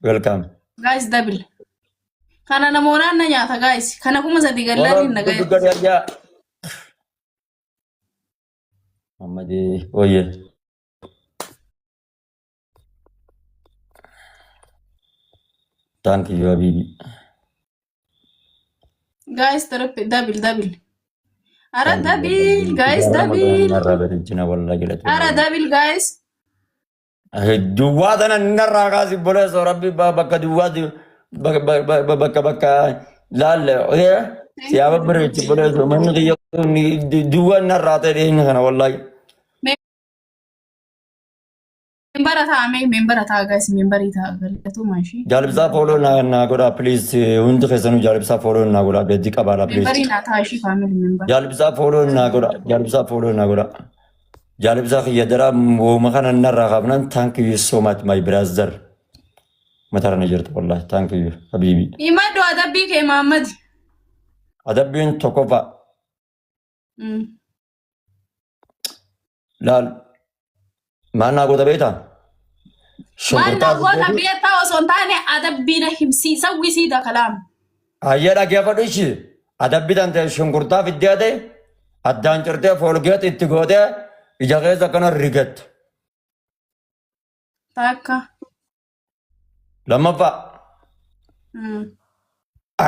Welcome. Guys, double. Kana namoonaan na nyaata guys. Kana 3000 gallaan hin nagaya. Gadi argaa. Mammadee ooyye. Thank you Habibi. Guys, triple double double. Ara double guys double. Narraa bareechina wallaa jedhate. Ara double guys. Duwwaa tana narraa kaasi boleessoo rabbi bakka duwwaatti bakka bakka laalle siyaa babbareechi boleessoo manni kiyya duwwaa narraa ta'e dhiyeenya kana wallaahi. Membara ta'a mee membara ta'a guys membarii ta'a galatoomaa ishee. Jaalibsaa fooloo naa godhaa please hundi keessanuu jaalibsaa fooloo naa godhaa gadi qabaadha please. Membarii naa ta'a ishee family member. Jaalibsaa fooloo naa godhaa jaalibsaa fooloo naa godhaa. Jaalibsaa kiyya daraa wooma kana narraa kaafnan thank you so much my brother. Matarra na jirtu wallahi thank you habibi. Himadhu adabbii kee Mahammad. Adabbiin tokkoffaa laal maal naa goota beektaa? Maal Shunkurtaa na goota beektaa osoo hin taane adabbii na himsiisa wisiida kalaam. Ayyee dhaggeeffadhu ishii. Adabbii tan ta'e shunkurtaa fiddee ta'e addaan cirtee foolgeet itti gootee ija keessa akkana rigatta. Takka. Lammaffaa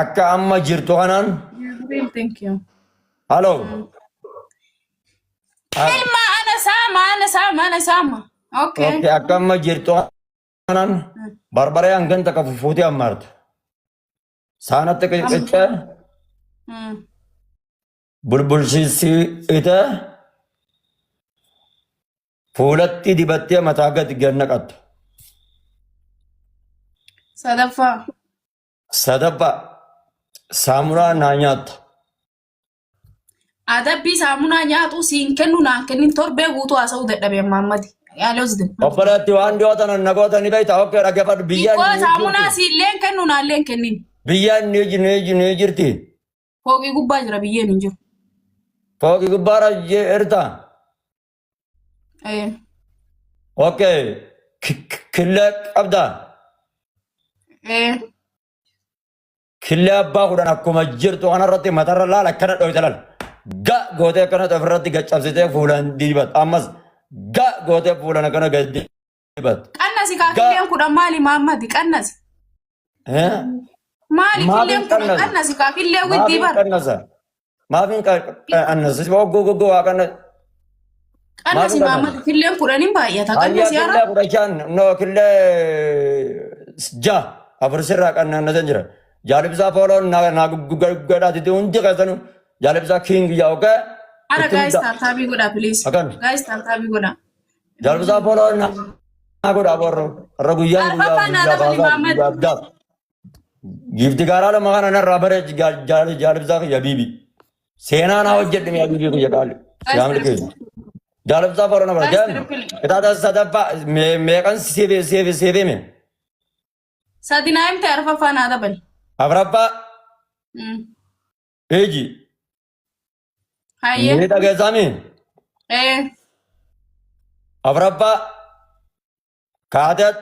akka amma jirtu kanaan Real thank you. haloo. Ilma ana saama ana saama ana saama. Okay. Okay, akka amma jirtu kanaan barbaree hangan takka fufuutee ammaarta. Saanatti qiccee bulbulsiisitee fuulatti dibattee mataa gadi gad naqatta. Sadaffaa. Sadaffaa saamunaa naa nyaatta. Adabbii saamunaa nyaatu siin kennu naan kennin torbee guutuu haasa'uu dadhabe amma ammati. Yaalii hojjetan. Obboleetti waan dhiyoo tana nagoota ni beekta. Okkee dhaggeeffadhu biyyaan Hiikoo ni saamunaa jirti. siilleen kennu naalleen kennin. Biyyaan ni jirti. Fooqii gubbaa jira biyyeen hin jiru. Fooqii gubbaarra jirta. Eh. Okkee killee qabdaa. Eh. Killee abbaa 10 akkuma jirtu kanarratti matarra laal akkana dhoyta laal. Ga gootee akkana ofirratti gaccabsitee fuulaan dibat. Ammas ga gootee fuulaan akkana gad dibat. Qannasi kaa Ga killeen 10 maali Maammadi qannasi. Eh? Maali Maaf killeen hin 10 qannasa? qannasi kaa killee Maaf widdii hin bar. qannasa? Maaf hin qannasa? Oggoo goggoo waa qannasa. Maaf Qannasi hin qannasa? Maammadi killeen 10 hin baay'ata Hayyaa qannasi hara. killee 15 no killee 6 afur sirraa qannannasan jira. Jaalibsaa fooloon naa guggadhaatiti hundi keessanuu jaalibsaa king yaa okee Ara itti guys hunda taaptaabii godhaa please. akkan Guys taaptaabii godhaa. jaalibsaa fooloon naa godhaa borro har'a guyyaan guyyaa Arfaffaa naa guyyaa dabali baasaa Maammad. guyyaa addaa. Giifti gaaraa lama kana narraa bare jaalibsaa kiyya biibi. Seenaa naa hojjedhe mi'a biibii kiyya qaali. Siyaa milkeessu. Jaalibsaa fooloon na godha. Guys Deem. triple. Kitaaba sadaffaa meeqan siif hime? Sadi naa himte arfaffaa naa dabali. Afraffaa iji. Hayyee. Ni dhageessaami. Eh. Afraffaa kaatee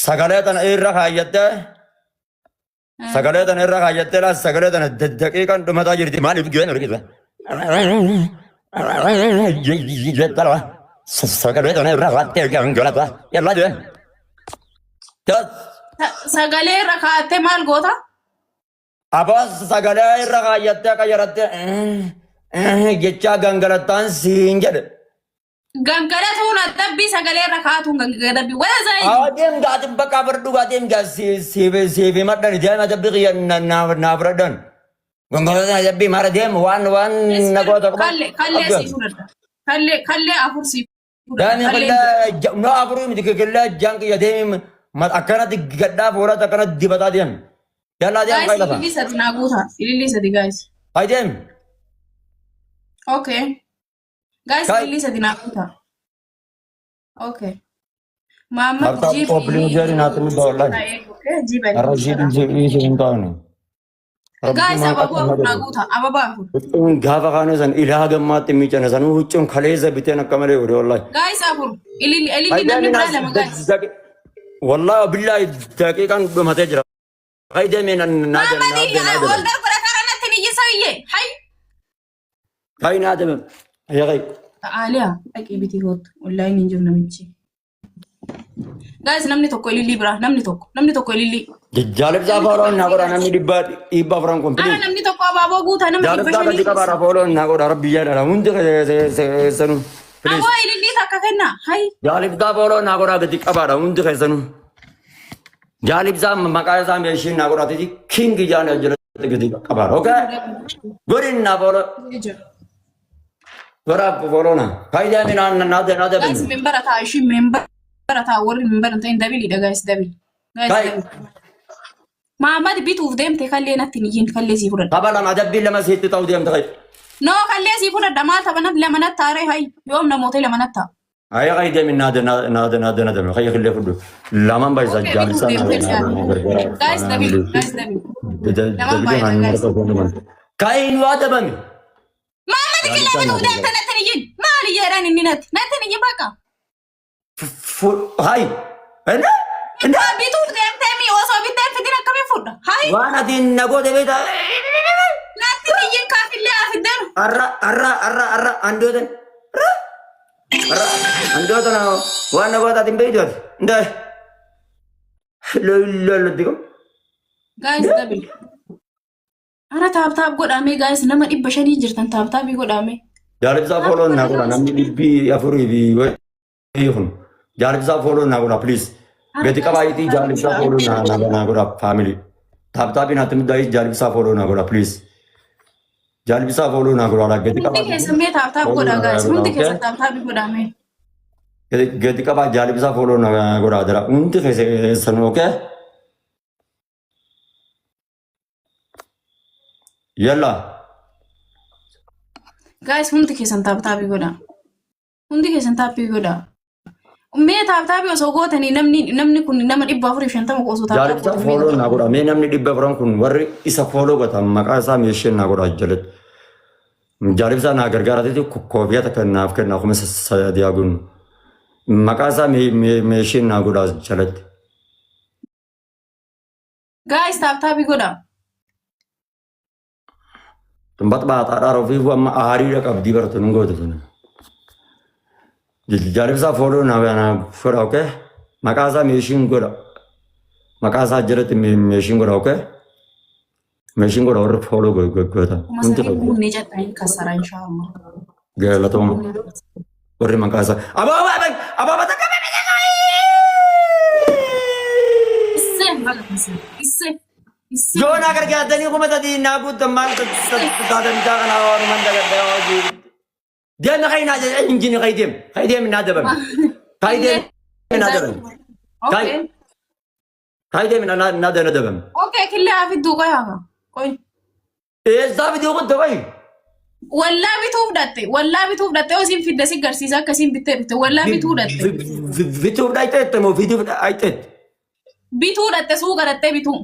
sagalee tana irra kaayyattee sagalee tana irra kaayyattee laas sagalee tana daqiiqaan dhumataa jirti. Maaliif geen argita? Sagalee tana irra kaa'attee gangalata. Yallaa jee. Sagalee irra kaa'attee maal goota? Abbas sagalee irra kaayyattee qayyarattee jechaa gangalattaan siin jedhe. Gangalatuun adabbii sagalee irra kaa'atuun gadabbii. Wala zaayidi. Adeem gaatiin bakka fardhu gaatiin gaa siif himadhan deem adabbii kiyya naa fudhadhan. Gangalatuun adabbii mara deem waan waan na goota qaba. Kallee kallee sii fudhadha. Kallee kallee afur sii fudhadha. Deemi Kallee killee no afurii miti killee jaan kiyya deemi akkanatti gadhaa fuulatti akkanatti dibataa deemi. Yallaa deem Guys, qayi lafa. ilillii sadi naa guuta. Ilillii sadi guys. Hayi deem. Okay. Guys, Kai. ilillii sadi naa guuta. Okay. Muhammad Harta jiib obbolii jeeri naatti mudda wallahi. Okay, jiib Har'a jiidhin jiidhin hin taane. Guys, Rabbumaan ababoo qaxxamma afur naa godhe. guuta. Ababaa afur. Huccuun gaafa kaanee san ilaa gammaatti miicane sanuu huccuun kaleessa biteen akka malee godhe wallahi. Guys, afur. Ililli ililli namni biraa lama guys. Wallahi billahi daqiiqaan dhumatee jira. Haydee naa Maamadi naa ol dargara natti ni jisayye. Hay. Hay naa dame. Yaqay. Ta'aaliyaa dhaqii bitii kootu. Online hin jiru namichi. Guys, namni tokko ilillii biraa. Namni tokko. Namni tokko ilillii. Jaalibsaa fooloon naa godha namni dhibba dhibba afuran kun Ara please. namni tokko abaaboo guutaa nama dhibba Jaalibsaa shanii gadi qabaadha keessa. fooloon naa godha rabbi jedha hundi keessanuu. Please. Aboo ilillii takka kenna. Hay. Jaalibsaa fooloo naa godhaa gadi qabaadha hundi keessanuu. Jaalibsaa maqaa isaa meeshiin naa godhaatiti kingi jaan jalatti gadi qabaadha. Okay? Godhin naa fooloo. Godhaa fooloo naa. Faayidaa mi naa naa naa Guys, dabin. membara ta'a ishii membara ta'a warri membara hin ta'in dabiliidha guys dabili. Guys Kai. dabili. Maamad bituuf deemte kallee natti hin iyyin kallee sii fudhadha. Tapha lama adabbii lama sitti ta'u deemta kai. No kallee sii fudhadha maal tapha lama natti taaree hay yoom namoota lama natti ta'a. Ayya kai deemi naa naa naa naa naa dabin. Kai killee fudhu. Lamaan baay'isaa Okay, bituuf jaalibsaa naa deemte naa gargaara. Guys dabili guys dabili. Lamaan Dabili baay'ata kan guys. marqa Kai nu adabame. Maamad killee Jaalibsaa bituuf naa deemte gargaara. natti hin iyyin maali jedhan inni natti natti hin iyyin bakka. Hai. Enna? Enna? Bituuf deemtee mi osoo bitteen fidin akkamiin fudha? Hay Waan ati na goote beektaa? natti hin iyyin kaafillee afiddeenu. Arra arra arra arra andootan. Arra arra andootan waan na goote ati hin beektu ati. Ndaa. Lollo digo. Guys dabili. Ara tap tap godhame guys nama dhibba shanii jirtan tap tapii godhame. Jaalibsaa Tap follow naa godha godha guys. namni dhibbii afurii fi wayii kun. Jaalibsaa follow naa godha please. Ara Gadi guys qabaa tap itii tapii jaalibsaa godha. follow naa naa naa godha family. Tap tapiin ati muddaa jaalibsaa follow naa godha please. Jaalibsaa follow naa godha gadi Hundi qabaa keessan mee tap tap follow godha naa guys godha hundi okay. keessan tap tapii godhame. Gadi qabaa jaalibsaa follow naa godha dara hundi keessan okay. Yalla. Guys hundi keessan tap tapii godha. Hundi keessan tapii godha. Mee tap tapii osoo gootanii namni namni kun nama 450 osoo tap tap Jaalibsaa gootan mee follow naa godha. Mee namni dhibba afuran kun warri isa follow godhan maqaa isaa meeshee naa godha jalatti. Jaalibsaa naa gargaarateeti koofiyaa takka naaf kenna 3000 haguun. Maqaa isaa meeshee naa godha jalatti. Guys tap tapii godha. Tumbat baataadhaa ofiif amma aariidha qabdii baratu nun goote tun. Jaalibsaa follow naa naa godha okay. Maqaa isaa meeshiin godha. Maqaa isaa jalatti meeshiin godha okay. Meeshiin godha warri follow godhan. Kuma Hundi sadii qabu. guunnee jedha kasara inshaallah. Galatooma. Warri maqaa isaa. Abaabaa abaabaa takka Issee baga kasara. Issee. Issee. Yoo naa gargaartanii 3000 naa guuttan maal taatan kanaa walumaan dagaddaa hojii. Deemi kai naa jedhe injini kai deemi kai deemi naa dabame. Kai deemi naa dabame. Kai Okay. kai deemi naa naa dabame. Okay, killee hafidduu qoy hafa. Qoy. Eessaa fiduu kun ta'e? Wallaa bituuf dhatte. Wallaa bituuf dhatte yoo isin fidde si garsiisa akka isin bittee dhufte. Wallaa bituu dhatte. Bituuf dhayxeette moo fiduuf dhayxeette? Bituu dhatte suuqa dhattee bituu.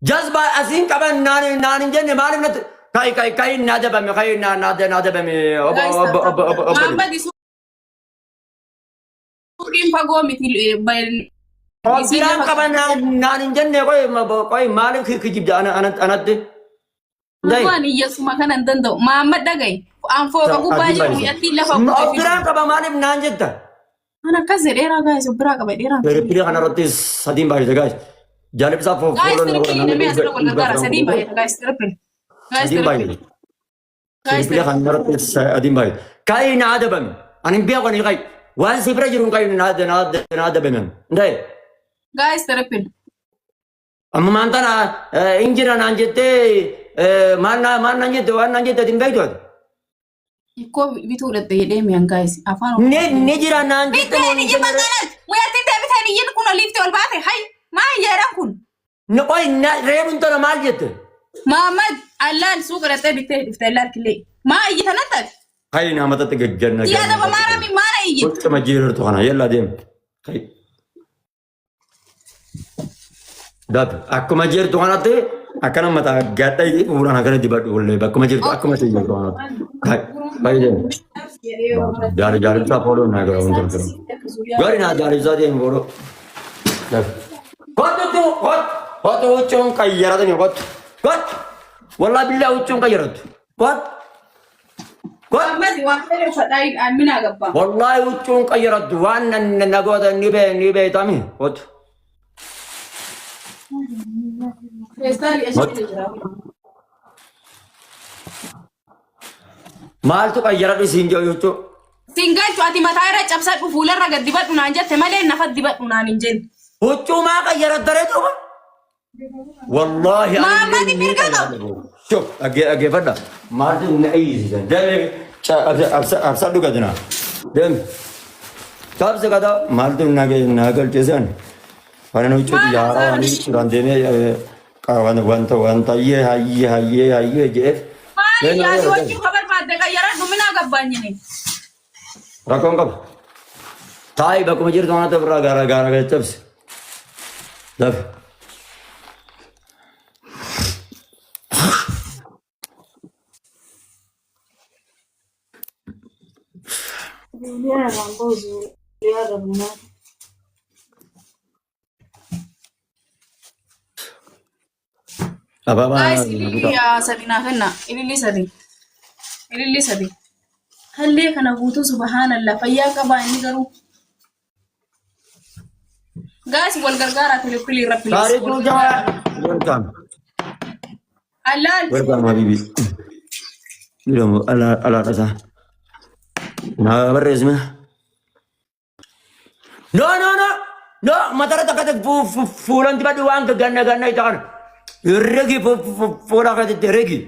Jazbaa asiin qaban naan naan hin jenne maaliif natti kai kai kai naa dabame kai naa naa naa dabame obbo Guys, obbo obbo obbo obbo. Mahammad suuqiin fagoo miti. Isiin Biraan lafa qaban naan naan hin jenne qoy qoy maaliif kijibda anatti? Dai. Waan iyyasuma kana hin danda'u. Mahammad dhaga'i. An fooqa gubbaa jiru mucattiin lafa buute fidu. Biraan qaba maaliif naan jetta? An akkas jedheeraa guys biraa qaba dheeraa. Triple kanarratti sadiin baay'ate guys. Jaalibsaa Guys follow na godha triple namni namni asirra wal dhibba gargaara afuran sadiin kun. baay'ata guys triple. Guys Sadiin triple. baay'ate. Guys Triple triple. kanarratti sadiin baay'ate. Kai na adabame. Ani hin beeku ani kai. Waan si bira jiru kai na na na adabame. Ndai. Guys triple. Amma maan tana injira naan jettee maal na maal naan jette waan naan jette ati hin beektu ati. Ikkoo bituu dhatte jedhee mi'an guys afaan Ni ni jira naan jette moo Biteen hin iyyi jenne. magaalaan mucattiin deebiteen iyyin kun oliifte ol baate hay maa jedhan kun. Ni qoy na reebuun tana maal jette? Mahammad allaan suuqa dhattee bittee dhufte allaan killee maa iyyi tanatti ati. Kai na matatti gagganna. Siyaada bamaarami maana iyyi. Gocha majjiirtu kana yalla deem. Kai. Dab akkuma jirtu kanatti Akkana mataa gadha fuulaan akkana dibadhu ullee bakkuma jirtu akkuma ishee jirtu waan baay'ee deemu. Jaali jaalibsaa fooloo naa gara hundi jiru. Gari naa jaalibsaa deemu fooloo. Kottu kottu kottu huccuun qayyaratani kottu kottu wallaahi billaa huccuun qayyarattu kottu kottu. Ammas waan fedhe uffadhaa minaa gabbaa. Wallaahi huccuun qayyarattu waan na goota ni bee ni beektami kottu. Feestaalii achi jira. Maaltu qayyaradhu siin jedhu jechuun. Siin galchu ati mataa irra cabsadhu fuularra gad dibadhu naan jette malee nafa dibadhu naan hin jenne. Huccuu maa qayyarattaree duuba? Wallaahi ani Mahammadi ni mirga qaba. qayyaradhu. Shuf dhaggeeffadha. Maaltu na iyyisiisan? Deemi absadhu gadina. Deemi. Cabsi gada maaltu na galchiisan? Kana huccuu Maal yaaraa waan haasa'an? duraan deemee wanta wanta hayyee hayyee hayyee hayyee jedheef. Maali Deemi yaasi deemi. wajjin ka barbaadde qayyaradhu minaa gabbaanyine. Rakkoon qaba. Taa'i bakkuma jirtu waan ta'eef irraa gaara gaara gad cabsi. Lafa. Ababaa Guys, ililli sadi naa kenna. Ililli sadi. Ililli sadi. Hallee kana guutuu subhaanallah fayyaa qabaa inni garuu. Guys, wal gargaaraa triple irra please. Wal Taarikuu gargaaraa. jaa. Welcome. Allaal. Welcome habibi. Jedhamu alaa alaa dhasaa. Naa barreessime. No no no no matara takka fuulan dibadhu waan ganna ganna ita kana. Rigi fuula kanatti rigi.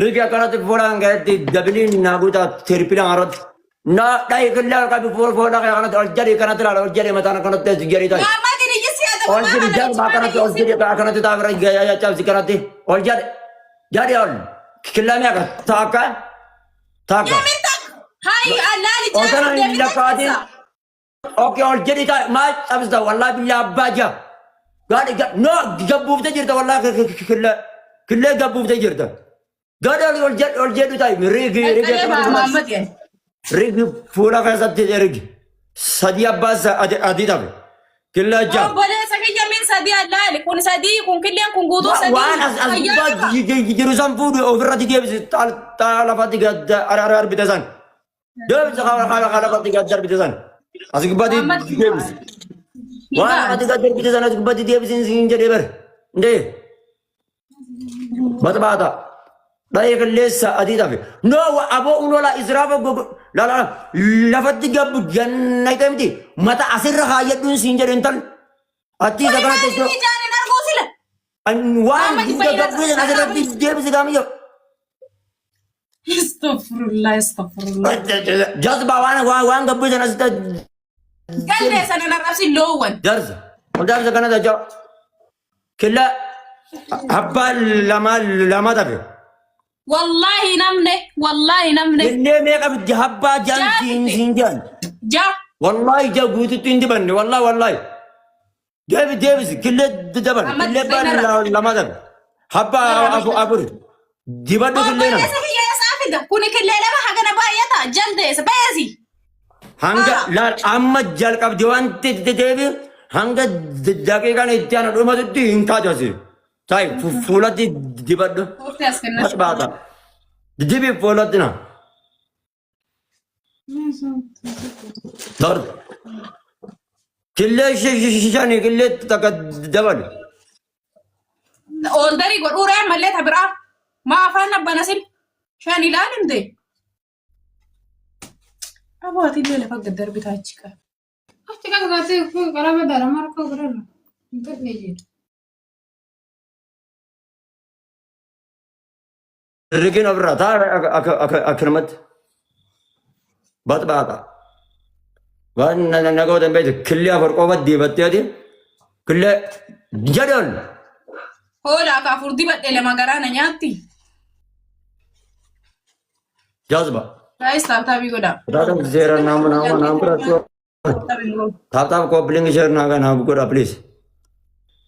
Rigi akkanatti fuula kanatti dabiliin naa guutaa triple irratti. Na dhahi killaa qabi fuula fuula kanatti ol jedhi kanatti laala ol jedhi mataan kanatti as jedhi ta'i. Muhammad ni si Ol adaba jedhi kana jalbaa kanatti ol jedhi kanatti taa'e bira cabsi kanatti ol jedhi jedhi ol. Killaa meeqa takka takka. Hai allaali Osoo jaa hin lakkaatin. Okay, ol jedhi taa'e maal cabsita wallaahi billaa abbaa jaa. Gaadhi no gabbuuftee jirta wallaahi killee killee gabbuuftee jirta. Gaadhi ol ol jedhi ol jedhu taa'e rigi rigi Qaqqalee Muhammad jedhe. rigi fuula keessatti rigi. Sadii abbaa adii tafe. Killee jaa. Obboleessa kiyya min sadii allaali kun sadii kun killeen kun guutuu sadii. Waan as as Fayyaa gubbaa qaba. jiru san fuudhu ofirratti deebisi xaala lafatti gad arbite san. Deebisi xaala lafatti gad darbite san. As gubbaatti Muhammad deebisi. Waan lafatti gad darbite san as gubbaatti deebisi siin jedhee bare. Ndee. Baxbaata. Dhahee qilleessa adii tafe. No aboo unola israafa gogo la la lafatti gabbu jannayte miti. Mata asirra kaayyadhuun siin jedhe intal. Achi isa kanatti Maali ijaan hin arguu sila. Waan Muhammad hunda fayyada. gabbuu san asirratti deebisi gaamiyyo. Astaghfirullah, astaghfirullah. Jazba waan waan waan gabbuu san asitti Galtee sana narrabsi loowwan. darsa. Darsa kana jaa. Killa abbaa lama lama tafe. Wallahi namne, wallahi namne. Illee meeqa fidde abbaa jaan Jaa siin fidde. siin jaan. Ja. Wallahi jaa guututti hin dibanne wallahi wallahi. Deebi deebisi killee daban Amma killee abbaa narra. lama tafe. Abbaa afur afur. Dibadhu killee nama. Obboleessa kiyya eessaa fida? Kuni killee lama hagana baay'ata. Jaldeessa bayeesi. Hanga laal amma jalqabdi wanti itti deebi hanga daqiiqaan itti aanu dhumatutti hin kaatu asii. Taayi fuulatti dibadhu. Turte as kenna. As baata. Dibi fuulatti na. Tor. Killee shani killee takka dabalu. Ooldarii godhuu ree ammallee ta biraa. Maa afaan abbanasin? Shan ilaalimte. Aboo ati illee lafa gad darbitaa achi qaba. Achi kan gaatee kun karaa badaadha markoo godhadha. Hin fedhe jedhu. Rigiin ofirraa taa akkanumatti. Baxbaaxa. Waan nagoota hin beektu killee afur qofa dibatteeti. Killee jedhan. Hoolaa ka afur dibadhe lama garaa na nyaatti. Jazba. Guys, tap tapii godhaa. Taata seera nama nama nama biratti. Tap tapii godhaa. Tap tap copy link share naa naa godha please.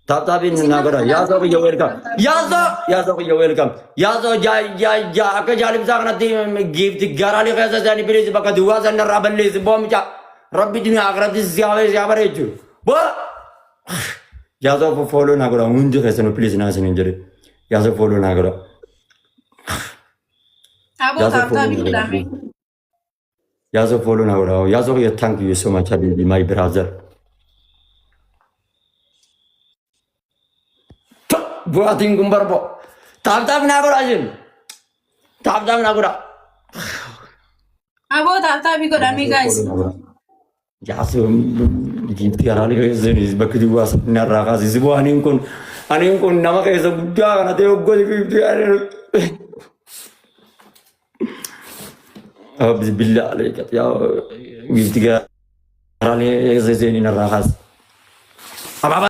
Tap tapiin Isin naa nama godha. kana Yaasoo kiyya welcome. tap taabii Yaasoo yaasoo kiyya welcome. Yaasoo jaa jaa jaa akka jaalibsaa kanatti giifti garaalii keessa isaanii bileessi bakka duwwaa san irraa balleessi boomicha. Rabbi duniyaa akhiratti si haa si haa bareechu. Boo yaasoo fooloo naa godha hundi keessanuu please naa isiniin jedhe. Yaasoo fooloo naa godha. Aboo Yaasoo tap fooloo taabii naa godha. godhaa mee. Yaasoo fooloo naa godha. Yaasoo kiyya thank you so much habibi my brother. Bu'aatiin kun barbo. Tap tap naa godha isin. Tap tap naa godha. Aboo tap taabii godhaa mee guys. Yaasoo giiftii karaalee keessanii bakki duwwaa narraa kaasisi. Bu'aaniin kun aniin kun nama keessa guddaa kana ta'e hoggoti giiftii karaalee. Billah alayka yaa giiftii karaalee keessa seenii narraa kaasi. Abaabaa.